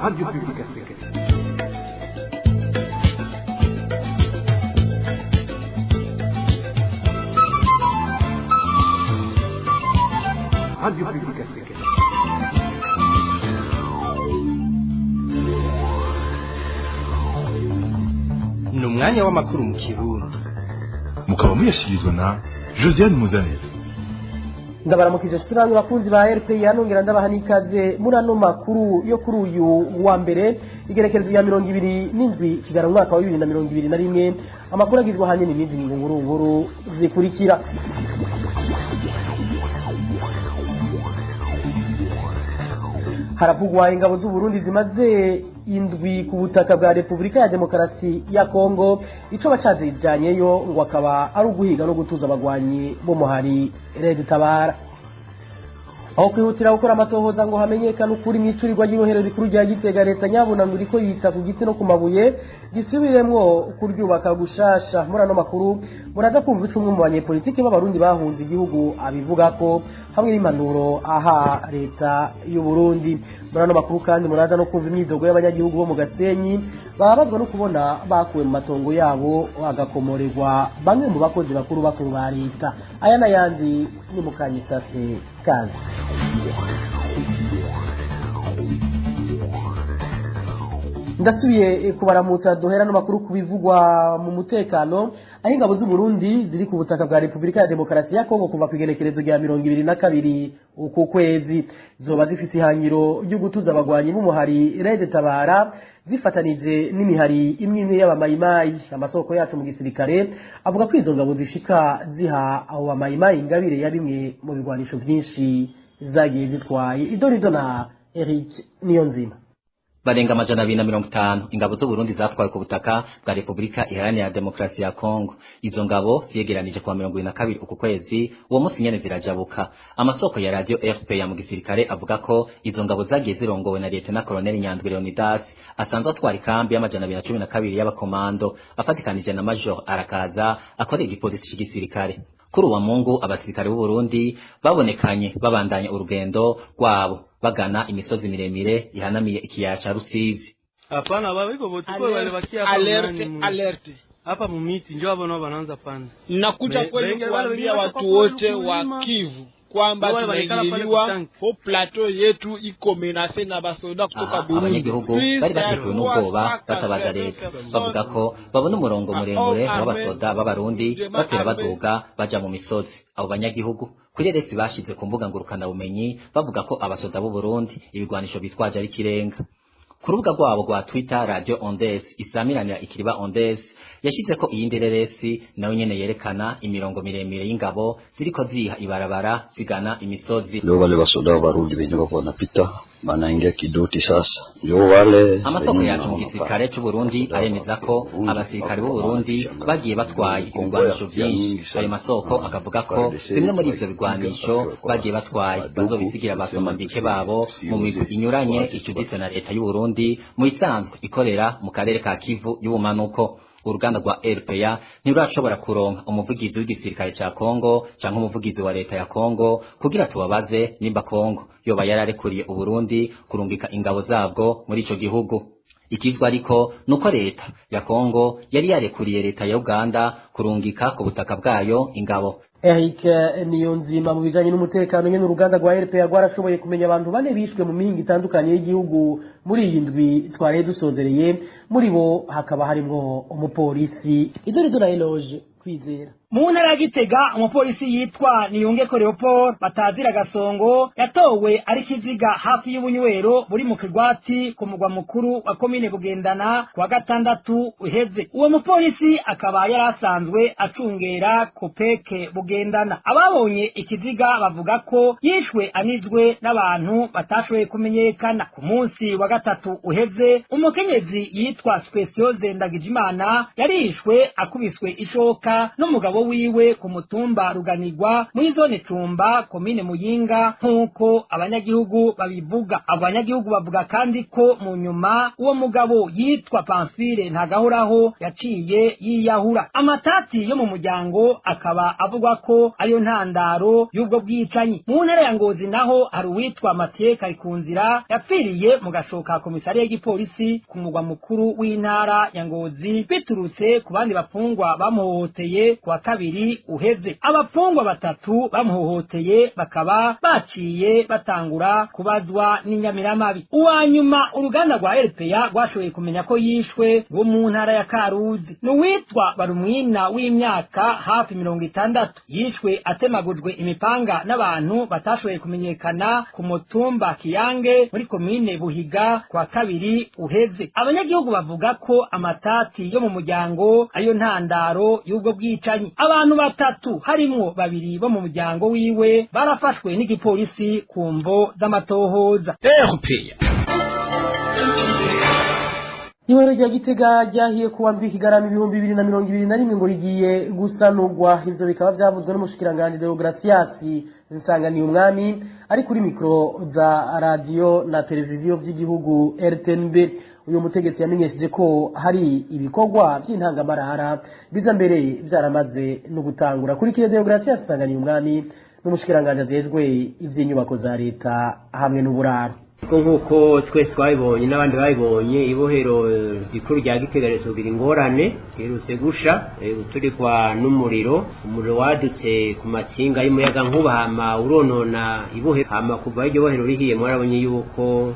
Radio Publique Africaine. Radio Publique Africaine. Ni umwanya w'amakuru mu Kirundi, mukaba muyashyikirizwa na Josiane Muzanire. Ndabaramukije shikiranye bakunzi ba RPA, nongera ndabaha n'ikaze muri ano makuru yo kuri uyu wa mbere, igerekerezo ya 27 kigara umwaka wa 2021. Amakuru agizwe ahanini n'izi nkuru nkuru zikurikira: Haravugwa ingabo z'u Burundi zimaze indwi ku butaka bwa Repubulika ya Demokarasi ya Kongo. Ico bacazijanyeyo ngo akaba ari uguhiga no gutuza abagwanyi bo muhari Red Tabara. Aho kwihutira gukora amatohoza ngo hamenyekane ukuri mw'iturirwa ry'ibohero rikuru rya Gitega, leta nyabuna ngo iriko yita ku giti no ku mabuye gisubiremwo kuryubaka gushasha. Muri ano makuru muraza kumva ico umwe mu banyepolitiki b'Abarundi bahunze igihugu abivuga ko, hamwe n'impanuro aha leta y'u Burundi. Muri ano makuru kandi muraza no kumva imyidogo y'abanyagihugu bo mu Gasenyi, bababazwa no kubona bakuwe mu matongo yabo bagakomorerwa bamwe mu bakozi bakuru bakuru ba leta. Aya n'ayandi ni mukanyisase kazi. Ndasubiye kubaramutsa. Duhera n'amakuru ku bivugwa mu mutekano, aho ingabo z'u Burundi ziri ku butaka bwa Repubulika ya Demokarasi ya Kongo kuva ku igenekerezo rya 22 uku kwezi, zoba zifise ihangiro ryo gutuza abagwanyi b'umuhari Red Tabara zifatanije n'imihari imwe imwe y'abamayimayi. Amasoko yacu mu gisirikare avuga ko izo ngabo zishika ziha abo bamayimayi ingabire ya bimwe mu bigwanisho vyinshi zagiye zitwaye. Idorido na Eric Niyonzima. Barenga 250 ingabo z'u Burundi zatwaye ku butaka bwa Repubulika Iharanira Demokarasi ya Kongo. Izo ngabo ziyegeranije kuwa 22 uku kwezi, uwo munsi nyene zirajabuka. Amasoko ya radio RPA mu gisirikare avuga ko izo ngabo zagiye zirongowe na Lieutenant Colonel Nyandwi Leonidas, asanzwe atwara ikambi y'212 y'abakomando, afatikanije na Major Arakaza akorera igipolisi c'igisirikare. Kuri uwa Mungu abasirikare b'u Burundi babonekanye babandanya urugendo rwabo bagana imisozi miremire ihanamiye ikiyaya ca Rusizi. Hapana, baba iko botuko walibakia hapa. Alerte, alerte. Hapa mumiti ndio hapo nao wanaanza panda. Nakuja kwenu kuambia watu wote wa Kivu kwamba tumeingiliwa ho, plateau yetu iko menase na basoda kutoka Burundi. Abanyagihugu bari batekewe n'ubwoba batabaza leta, bavuga ko babona umurongo muremure w'abasoda b'Abarundi batera baduga baja mu misozi. Abo banyagihugu kuri resi bashize ku mbuga ngurukana bumenyi bavuga ko abasoda b'u Burundi ibigwanisho bitwaje ari kirenga. Ku rubuga rwabo rwa Twitter, Radio Ondes isamiranira Ikiriba Ondes yashize ko iyindi reresi nayo nyene yerekana imirongo miremire y'ingabo ziriko ziha ibarabara zigana imisozi. Leo wale wasoda wa Barundi wenye wako wanapita wanaingia Kidoti sasa, ndio wale. Amasoko yacu mu gisirikare c'u Burundi aremeza ko abasirikare b'u Burundi bagiye batwaye ibigwanisho vyinshi. Ayo masoko akavuga ko bimwe muri ivyo bigwanisho bagiye batwaye bazobisigira abasomambike babo mu migwi inyuranye icuditse na leta y'u Burundi mu isanzwe ikorera mu karere ka Kivu y'ubumanuko. Uruganda rwa RPA ntirurashobora kuronka umuvugizi w'igisirikare ca Kongo canke umuvugizi wa leta ya Kongo kugira tubabaze nimba Kongo yoba yararekuriye Uburundi kurungika ingabo zabwo muri ico gihugu. Ikizwa ariko nuko leta ya Kongo yari yarekuriye leta ya Uganda kurungika ku butaka bwayo ingabo. Eric Niyonzima. Mu bijanye n'umutekano nyene, uruganda rwa RPA rwarashoboye kumenya abantu bane bishwe mu mihingo itandukanye y'igihugu muri iyi ndwi twaraye dusozereye. Muri bo hakaba harimwo umupolisi. Idorido na Eloge Kwizera. Mu ntara ya Gitega, umupolisi yitwa Niyungeko Leopold batazira Gasongo yatowe ari kiziga hafi y'ubunywero buri mu Kigwati ku mugwa mukuru wa komine Bugendana kuwa gatandatu uheze. Uwo mupolisi akaba yari asanzwe acungera kopeke Bugendana. Ababonye ikiziga bavuga ko yishwe anizwe n'abantu batashoboye kumenyekana. Ku munsi wa gatatu uheze, umukenyezi yitwa Speciose Ndagijimana yarishwe akubiswe ishoka n'umugabo muryango wiwe ku mutumba Ruganirwa muri zone Cumba, komine Muyinga, nk'uko abanyagihugu babivuga. Abo banyagihugu bavuga kandi ko mu nyuma uwo mugabo yitwa Pamphile Ntagahoraho yaciye yiyahura. Amatati yo mu muryango akaba avugwa ko ariyo ntandaro y'ubwo bwicanyi. Mu ntara ya Ngozi naho hari uwitwa Mathieu Karikunzira yapfiriye mu gashoka komisariya y'igipolisi ku mugwa mukuru w'intara ya Ngozi, biturutse ku bandi bafungwa bamuhohoteye kuwa kabiri uheze. Abafungwa batatu bamuhohoteye bakaba baciye batangura kubazwa n'inyamiramabi. Uwa nyuma uruganda rwa RPA rwashoboye kumenya ko yishwe wo mu ntara ya Karuzi ni uwitwa Barumwina w'imyaka hafi 60, yishwe atemagujwe imipanga n'abantu batashoboye kumenyekana ku mutumba Kiyange muri komine Buhiga kwa kabiri uheze. Abanyagihugu bavuga ko amatati yo mu muryango ariyo ntandaro y'ubwo bwicanyi. Abantu batatu harimwo babiri bo mu muryango wiwe barafashwe n'igipolisi ku mvo z'amatohoza. Ibohero rya Gitega ryahiye kuwa ndwi Kigarama 2021 ngo rigiye gusanurwa. Ivyo bikaba vyavuzwe n'umushikiranganji Deogratias Nsanganiye Umwami ari kuri mikro za radio na televiziyo vy'igihugu RTNB. Uyu mutegetsi yamenyesheje ko hari ibikorwa vy'intangamarahara biza mbere vyaramaze no gutangura. Kuri kire Deogratias Nsanganiye Umwami n'umushikiranganji ajejwe ivy'inyubako za leta hamwe n'uburaro. Ko nkuko twese twabibonye n'abandi babibonye, ibohero rikuru rya Gitega risugira ingorane, riherutse gusha guturikwa n'umuriro. Umuriro wadutse ku matsinga y'umuyaga nkuba hama uronona ibohero. Hama kuva iryo bohero rihiye mwarabonye yuko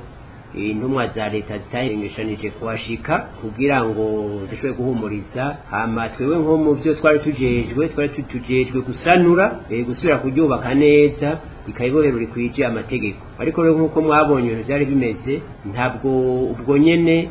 intumwa za leta zitahengeshanije kuhashika kugira ngo dushobore guhumuriza. Hama twewe nko mu byo twari tujejwe, twari tujejwe gusanura, gusubira kuryubaka neza ikayibohero rikwije amategeko. Ariko rero nkuko mwabonye ibintu byari bimeze, ntabwo ubwo nyene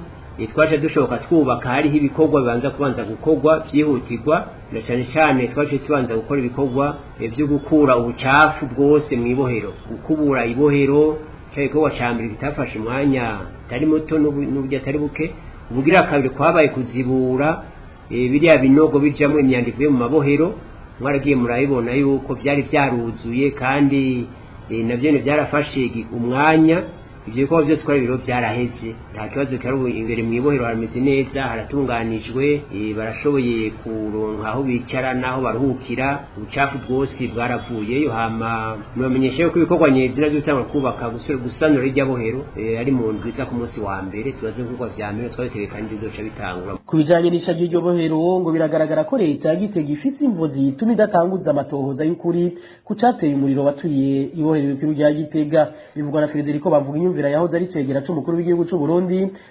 twaje dushoboka twubaka, hariho ibikorwa bibanza kubanza gukorwa byihutirwa, na cyane cyane twaje tubanza gukora ibikorwa byo gukura ubucafu bwose mu ibohero, gukubura ibohero. Igikorwa ca mbere kitafashe umwanya atari muto n'uburyo atari buke. Ubugira kabiri kwabaye kuzibura biriya binogo bijamwo imyanda ivuye mu mabohero. Mwaragiye murabibona yuko vyari vyaruzuye kandi navyo nyene vyarafashe umwanya. Ivyo bikorwa vyose uko ari biro vyaraheze, nta kibazo kihari. Ubu imbere mw'ibohero harameze neza, haratunganijwe, barashoboye kuronka aho bicara n'aho baruhukira, ubucafu bwose bwaravuyeyo. Hama nibamenyesha yuko ibikorwa nyezina vyo gutangura kubaka gusanura irya bohero ari mu ndwi iza ku munsi wa mbere. Tubaze ibikorwa vya mbere twabitegekanije bizoca bitangura. Ku bijanye n'isha ry'iryo bohero ngo biragaragara ko leta ya Gitega ifise imvo zituma idatanguza amatohoza y'ukuri ku cateye umuriro waturiye ibohero rikuru rya Gitega. Bivugwa na Federico Bavuga inyumvira yahoze ari cegera c'umukuru w'igihugu c'u Burundi.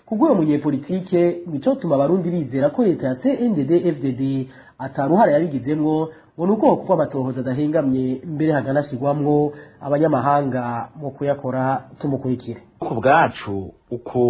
Kubw'uwo munyepolitike, nicotuma abarundi bizera ko leta ya CNDD FDD ataruhara yabigizemwo ngo nuko kuko amatohoza adahengamye mbere haganashirwamwo abanyamahanga mu kuyakora. Tumukurikire. Ku bwacu, uko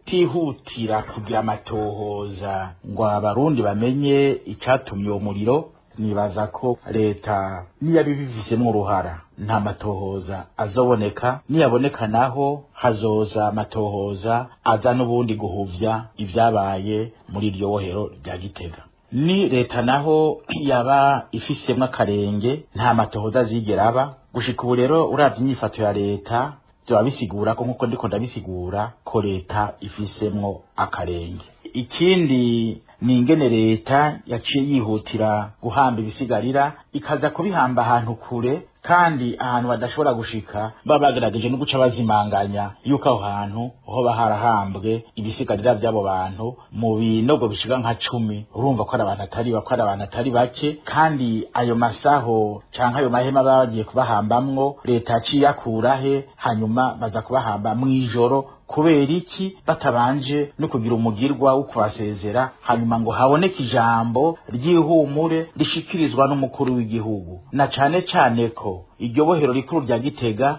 tihutira kugira amatohoza ngo abarundi bamenye icatumye uwo muriro, nibaza ko leta niyabibivisemwo uruhara nta matohoza azoboneka. Niyaboneka naho hazoza amatohoza aza n'ubundi guhuvya ivyabaye muri iryo bohero rya Gitega. Ni leta naho yaba ifisemwo akarenge, nta matohoza azigera aba. Gushika ubu rero, uravye inyifato ya leta, vyoba bisigura ko, nkuko ndiko ndabisigura, ko leta ifisemwo akarenge. Ikindi ni ingene leta yaciye yihutira guhamba ibisigarira, ikaza kubihamba ahantu kure kandi ahantu badashobora gushika. Baba bagerageje no guca bazimanganya yuko aho hantu hoba harahambwe ibisigarira by'abo bantu mu binogo bishika nka 10. Urumva ko ari abantu atari ko ari abantu atari bake, kandi ayo masaho canke ayo mahema baba bagiye kubahambamwo leta yaciye akurahe? Hanyuma baza kubahamba mw'ijoro kubera iki, batabanje no kugira umugirwa wo kubasezera, hanyuma ngo haboneke ijambo ry'ihumure rishikirizwa n'umukuru w'igihugu, na cane cane ko iryo bohero rikuru rya Gitega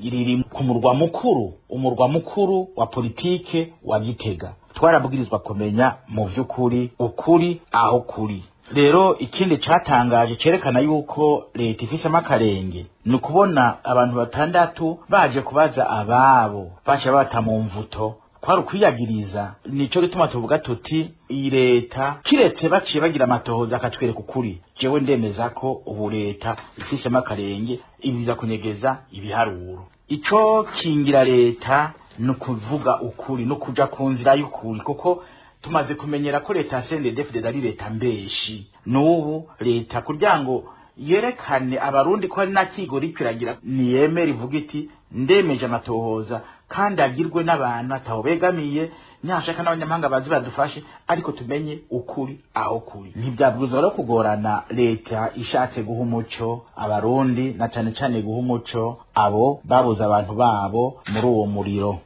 riri ku murwa mukuru, umurwa mukuru wa politike wa Gitega. Twarabwirizwa kumenya mu vy'ukuri ukuri aho kuri. Rero ikindi catangaje cerekana yuko leta ifisemo akarenge ni ukubona abantu batandatu baje kubaza ababo baca bata mu mvuto. Kwari ukwiyagiriza. Nico gituma tuvuga tuti iyi leta kiretse baciye bagira amatohoza akatwereka ukuri, jewe ndemeza ko ubu leta ifisemo akarenge, ibiza kunyegeza ibiharuro. Ico kingira leta ni ukuvuga ukuri no kuja ku nzira y'ukuri, kuko tumaze kumenyera ko leta ya CNDD-FDD ari leta mbeshi. N'ubu leta kugira ngo yerekane abarundi ko hari n'akigori kiragira, niyemere ivuga iti ndemeje amatohoza kandi agirwe n'abantu ataho begamiye, nyashaka n'abanyamahanga bazi badufashe, ariko tumenye ukuri aho kuri. Ntibyabwirizwa rero kugorana leta ishatse guha umuco abarundi, na cane cane guha umuco abo babuze abantu babo muri uwo muriro.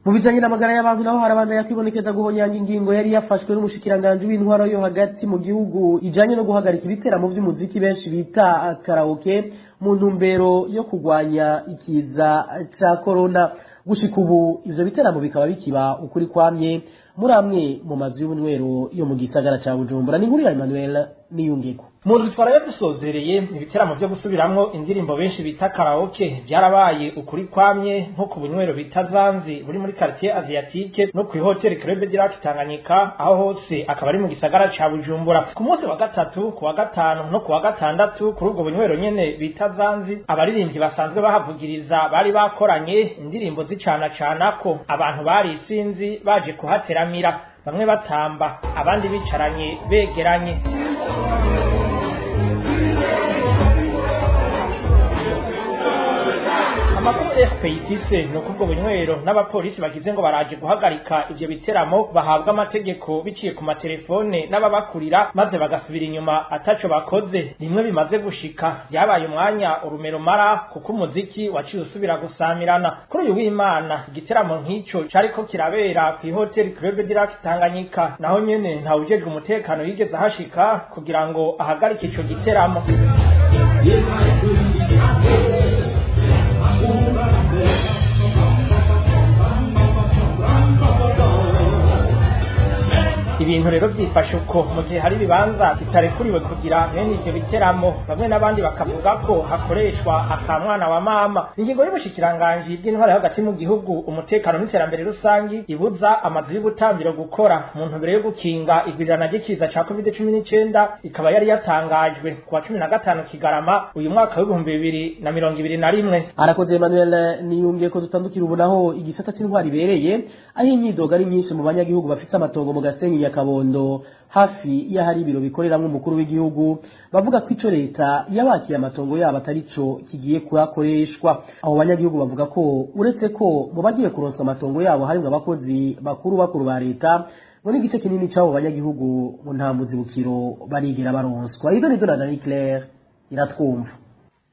Mu bijanye n'amagara y'abantu naho harabandanya kwibonekeza guhonyanga ingingo yari yafashwe n'umushikiranganji w'intwaro yo hagati mu gihugu ijanye no guhagarika ibiteramo vy'umuziki benshi bita karaoke mu ntumbero yo kugwanya ikiza ca corona. Gushika ubu ivyo biteramo bikaba bikiba ukuri kwamye muri amwe mu mazu y'ubunywero yo mu gisagara ca Bujumbura. Ni inkuru ya Emmanuel Niyungeko. Mu ndwi twaraye dusozereye, ibiteramo vyo gusubiramwo indirimbo benshi bita karaoke vyarabaye ukuri kwamye, nko ku bunywero bita Zanzi buri muri quartier Asiatique no ku hoteli Club du Lac Tanganyika, aho hose akaba ari mu gisagara ca Bujumbura. Ku munsi wa gatatu, ku wa gatanu no ku wa gatandatu, kuri ubwo bunywero nyene bita Zanzi, abaririmbyi basanzwe bahavugiriza bari bakoranye indirimbo zicanacanako. Abantu bari isinzi baje kuhateramira, bamwe batamba abandi bicaranye begeranye. Amakuru FPI ifise ni uko ubwo bunywero n'abapolisi bagize ngo baraje guhagarika ivyo biteramo bahabwa amategeko biciye ku matelefone n'ababakurira, maze bagasubira inyuma ataco bakoze. Rimwe bimaze gushika byabaye umwanya urumero mara, kuko umuziki waciye usubira gusamirana. Kuri uyu w'Imana igiteramo nk'ico cariko kirabera ku hoteli Club du Lac Tanganyika, naho nyene ntawujejwe umutekano yigeze ahashika kugira ngo ahagarike ico giteramo. Ibintu rero byifashe uko mu gihe hari ibibanza bitarekuriwe kugira mwene ivyo biteramo, bamwe n'abandi bakavuga ko hakoreshwa akamwana wa mama. Ingingo y'ubushikiranganji bw'intwaro hagati mu gihugu, umutekano n'iterambere rusangi ibuza amazu y'ubutambiro gukora mu ntumbero yo gukinga igwirirana ry'ikiza ca COVID-19, ikaba yari yatangajwe ku wa 15 Kigarama uyu mwaka w'2021. Arakoze Emmanuel Niyunge. Ko dutandukira ubu naho igisata c'intwari ibereye, aho imyidogo ari myinshi mu banyagihugu bafise amatongo mu Gasenyi ya Kabondo hafi y'ahari ibiro bikoreramwo umukuru w'igihugu, bavuga ko ico leta yabakiye amatongo yabo atari co kigiye kuyakoreshwa. Abo banyagihugu bavuga ko uretse ko mu bagiye kuronswa amatongo yabo harimwo abakozi bakuru bakuru ba leta, ngo n'igice kinini c'abo banyagihugu ngo nta muzibukiro barigera baronswa. Ibyo ni Donald Claire iratwumva.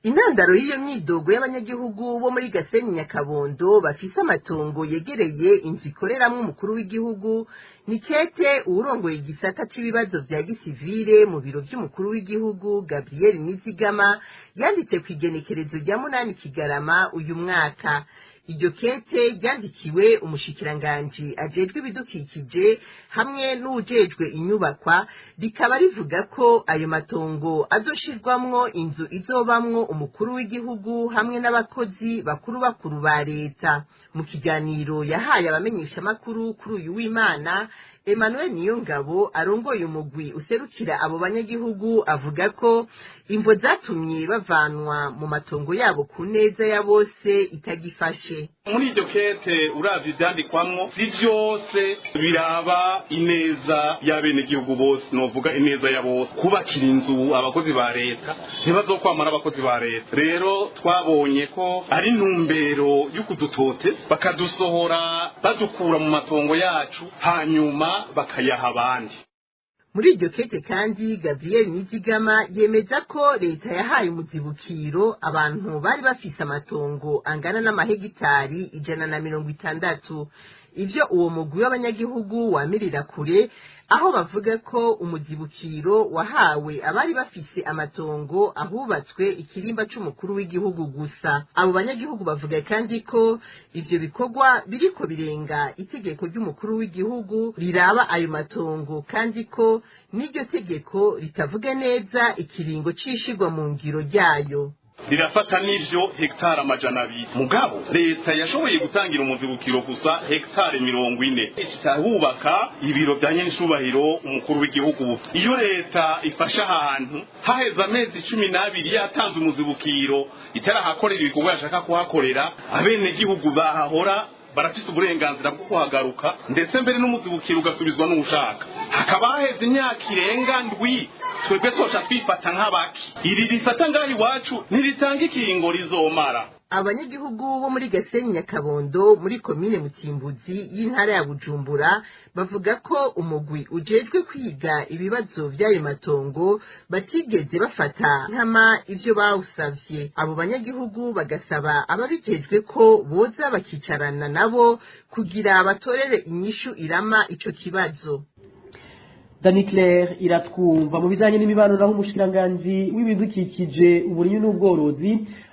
Intandaro y'iyo myidogo y'abanyagihugu bo muri Gasenyi Nyakabondo bafise amatongo yegereye inzu ikoreramwo umukuru w'igihugu ni kete uwurongoye igisata c'ibibazo vya gisivile mu biro vy'umukuru w'igihugu Gabriel Nizigama yanditse ku igenekerezo rya 8 Kigarama uyu mwaka. Iryo kete ryandikiwe umushikiranganji ajejwe ibidukikije hamwe n'uwujejwe inyubakwa, rikaba rivuga ko ayo matongo azoshirwamwo inzu izobamwo umukuru w'igihugu hamwe n'abakozi bakuru bakuru ba leta. Mu kiganiro yahaye abamenyeshamakuru kuri uyu w'Imana, Emmanuel Niyongabo arongoye umugwi userukira abo banyagihugu avuga ko imvo zatumye bavanwa mu matongo yabo ku neza ya bose itagifashe. Muri iryo kete uravye ivyandikwamwo si vyose biraba ineza y'abenegihugu bose, novuga ineza ya bose. Kubakira inzu abakozi ba leta ntibazokwamara abakozi ba leta. Rero twabonye ko ari intumbero y'ukudutoteza, bakadusohora badukura mu matongo yacu hanyuma bakayaha abandi. Muri iryo kete kandi Gabriel Nizigama yemeza ko leta yahaye umuzibukiro abantu bari bafise amatongo angana n'amahegitari 160. Ivyo uwo mugwi w'abanyagihugu wamirira kure, aho bavuga ko umuzibukiro wahawe abari bafise amatongo ahubatswe ikirimba c'umukuru w'igihugu gusa. Abo banyagihugu bavuga kandi ko ivyo bikorwa biriko birenga itegeko ry'umukuru w'igihugu riraba ayo matongo, kandi ko n'iryo tegeko ritavuga neza ikiringo c'ishirwa mu ngiro ryayo. Rirafata n'ivyo hegitari 200, mugabo leta yashoboye gutangira umuzibukiro gusa hegitari 40, ikitahubaka ibiro bya nyenicubahiro umukuru w'igihugu. Iyo leta ifashe ahantu haheze amezi 12 yatanze umuzibukiro, itarahakorera ibikorwa yashaka kuhakorera, abenegihugu bahahora barafise uburenganzira bwo kuhagaruka, ndetse mbere n'umuzibukiro ugasubizwa n'ushaka. Hakaba haheze imyaka irenga 7, twebwe twoca twifata nk'abaki? Iri rifata ngaho iwacu ntiritanga ikiringo rizomara. Abanyagihugu bo muri Gasenyi Nyakabondo muri komine Mutimbuzi y'intara ya Bujumbura bavuga ko umugwi ujejwe kwiga ibibazo vy'ayo matongo batigeze bafata nkama ivyo bawusavye. Abo banyagihugu bagasaba ababijejwe ko boza bakicarana nabo kugira batorere inyishu irama ico kibazo. Dani Claire iratwumva. Mu bijanye n'imibano naho, umushikiranganji w'ibidukikije, uburimyi n'ubworozi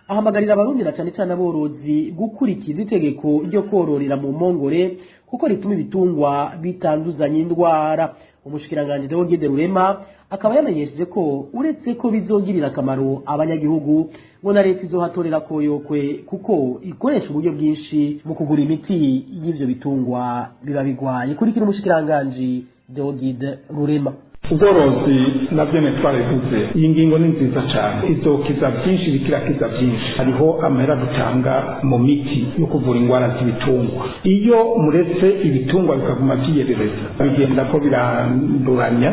ahamagarira abarundi na cane cane aborozi gukurikiza itegeko ryo kororera mu mpongore, kuko rituma ibitungwa bitanduzanya indwara. Umushikiranganji Deogide Rurema akaba yamenyesheje ko uretse ko bizogirira akamaro abanyagihugu, ngo na leta izohatorera koyokwe, kuko ikoresha uburyo bwinshi mu kugura imiti y'ivyo bitungwa biba bigwaye. Kurikira umushikiranganji Deogide Rurema. Ubworozi nabyo ni twarabivuze, iyi ngingo ni nziza cyane, izokiza byinshi, bikirakiza byinshi. Hariho amahera dutanga mu miti yo kuvura indwara z'ibitungwa. Iyo muretse ibitungwa bikaguma byiyerereza, bigenda ko biranduranya,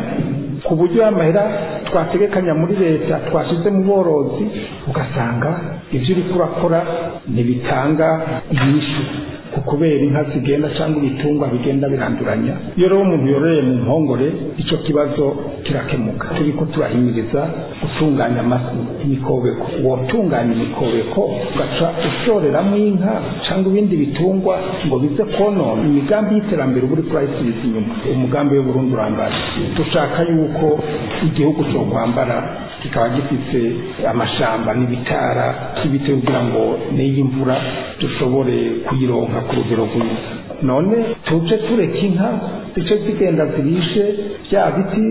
ku buryo amahera twategekanya muri leta twashyize mu bworozi, ugasanga ibyo uri kurakora ntibitanga inyishu, kubera inka zigenda cyangwa ibitungwa bigenda biranduranya. Iyo rero umuntu yororeye mu mpongore, icyo kibazo kirakemuka. Turiko turahimiriza gutunganya imikobeko. Wotunganya imikobeko ugaca ushoreramo inka cyangwa ibindi bitungwa ngo bize konona imigambi y'iterambere, uba uriko urayisubiza inyuma. Umugambi w'Uburundi urambaye, dushaka yuko igihugu cyokwambara kikaba gifise amashamba n'ibitara by'ibiti, kugira ngo n'iyi mvura dushobore kuyironka ku rugero rwiza. None tuje tureka inka zice zigenda zirishe bya biti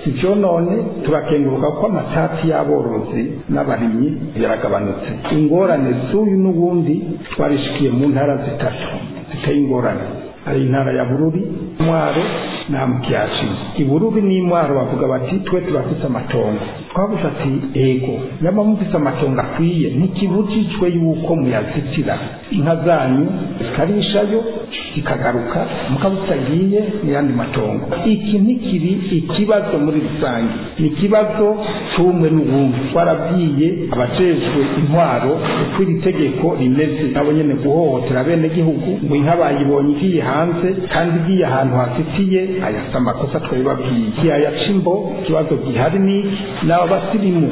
sivyonone? Turakenguruka ko amatati y'aborozi n'abarimyi yaragabanutse. Ingorane z'uyu n'ubundi twarishikiye mu ntara zitatu ziteye ingorane, ari intara ya Bururi, Mwaro na Mukiyashi. Ibururi n'Imwaro bavuga bati: "Twe turafise amatongo." Twavuze ati: "Ego, nyama mufise amatongo akwiye, ntikibujijwe yuko muyazitira, inka zanyu zikarishayo zikagaruka, mukaba zitagiye mu yandi matongo." Iki ntikiri ikibazo muri rusange, ni ikibazo c'umwe n'uwundi. Twarabwiye abajejwe intwaro uko iri tegeko rimeze, nabo nyene guhohotera abenegihugu ngo inka bayibonye igiye hanze kandi igiye ahantu hazitiye, aya si amakosa. Twabibabwiye kiyaya c'imbo. Ikibazo gihari niki: n'aba basirimu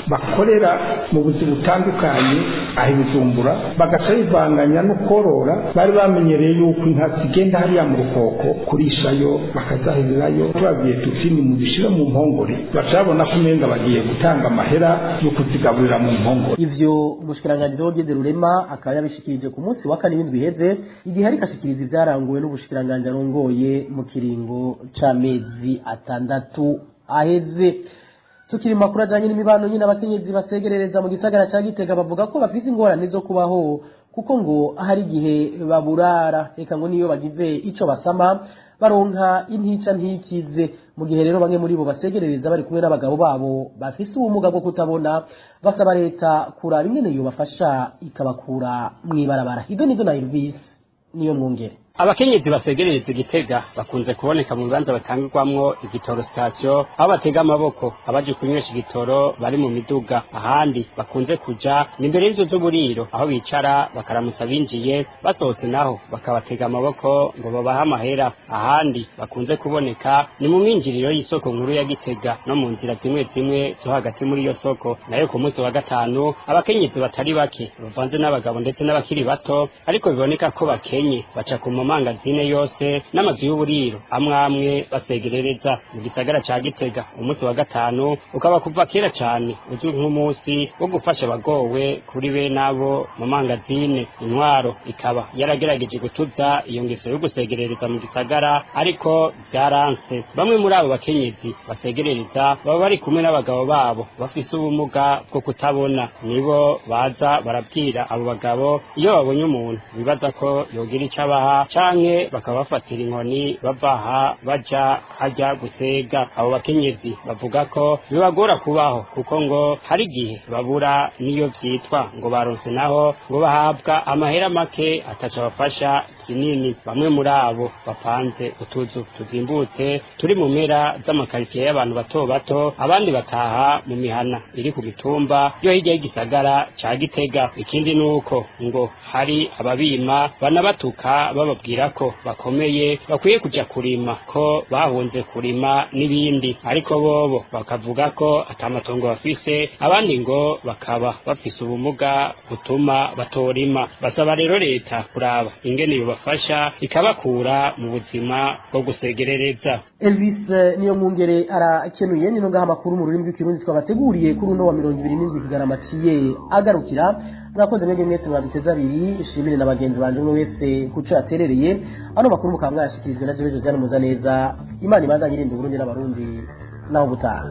bakorera mu buzi butandukanye aho i Bujumbura, bagaca bivanganya no korora. Bari bamenyereye yuko inka zigenda hariya mu rukoko kurishayo, bakazahirirayo. Tubabwiye tuti: "Nimubishire mu mpongore," baca babona ko umenga bagiye gutanga amahera yo kuzigaburira mu mpongore. Ivyo umushikiranganji Deogide Rurema akaba yabishikirije ku munsi wa kane w'indwi iheze, igihe ariko ashikiriza ivyaranguwe n'ubushikiranganji arongoye mu kiringo c'amezi 6 aheze. Tukiri mu makuru ajanye n'imibano nyine, abakenyezi basegerereza mu gisagara ca Gitega bavuga ko bafise ingorane zo kubaho, kuko ngo hari igihe baburara, eka ngo niyo bagize ico basama baronka intica ntikize. Mu gihe rero bamwe muri bo basegerereza bari kumwe n'abagabo babo bafise ubumuga bwo kutabona, basaba leta kuraba ingene yobafasha ikabakura mw'ibarabara. Ido nido na Elvis niyo mwongere. Abakenyezi basegerereza Igitega bakunze kuboneka mu bibanza batangirwamwo igitoro, sitasiyo, aho batega amaboko abaje kunywesha igitoro bari mu miduga. Ahandi bakunze kuja ni imbere y'inzu z'uburiro, aho bicara bakaramutsa binjiye, basohotse naho bakabatega amaboko ngo babahe amahera. Ahandi bakunze kuboneka ni mu minjiriro y'isoko nkuru ya Gitega no mu nzira zimwe zimwe zo hagati muri iyo soko. Nayo ku munsi wa gatanu, abakenyezi batari bake bavanze n'abagabo ndetse n'abakiri bato, ariko biboneka ko bakenye, baca ku mangazine yose n'amazu y'uburiro amwe amwe basegerereza. Mu gisagara ca Gitega umunsi wa gatanu ukaba kuva kera cane uzwi nk'umunsi wo gufasha abagowe kuri bene abo mu mangazine. Intwaro ikaba yaragerageje gutuza iyo ngeso yo gusegerereza mu gisagara, ariko vyaranse. Bamwe muri abo bakenyezi basegerereza baba bari kumwe n'abagabo babo bafise ubumuga bwo kutabona, nibo baza barabwira abo bagabo iyo babonye umuntu bibaza ko yogira ico abaha, canke bakabafatira inkoni bavaha baja harya gusega. Abo bakenyezi bavuga ko bibagora kubaho kuko ngo hari igihe babura niyo vyitwa ngo baronse, naho ngo bahabwa amahera make ataco bafasha kinini. Bamwe muri abo bapanze utuzu tuzimbutse turi mu mpera z'amakaritsiye y'abantu bato bato, abandi bataha mu mihana iri ku mitumba yo hirya y'igisagara ca Gitega. Ikindi nuko ngo hari ababima banabatuka bababwira ko bakomeye bakwiye kuja kurima, ko bahunze kurima n'ibindi, ariko bobo bakavuga ko atamatongo bafise, abandi ngo bakaba bafise ubumuga butuma batorima. Basaba rero leta kuraba ingene yobafasha ikabakura mu buzima bwo gusegerereza. Elvis niyo mwungere arakenuye. Nino ngaha amakuru mu rurimi rw'ikirundi twabateguriye kuri uno wa 27 Kigarama ciye agarukira. Mwakoze mwebwe mwese mwaduteze abiri, shimire na bagenzi banje umwe wese kuco yaterereye. Ano makuru mukaba mwayashikirijwe na Jewe Josiane Muzaneza. Imana ibandanye irinda Uburundi n'Abarundi, naho butaha.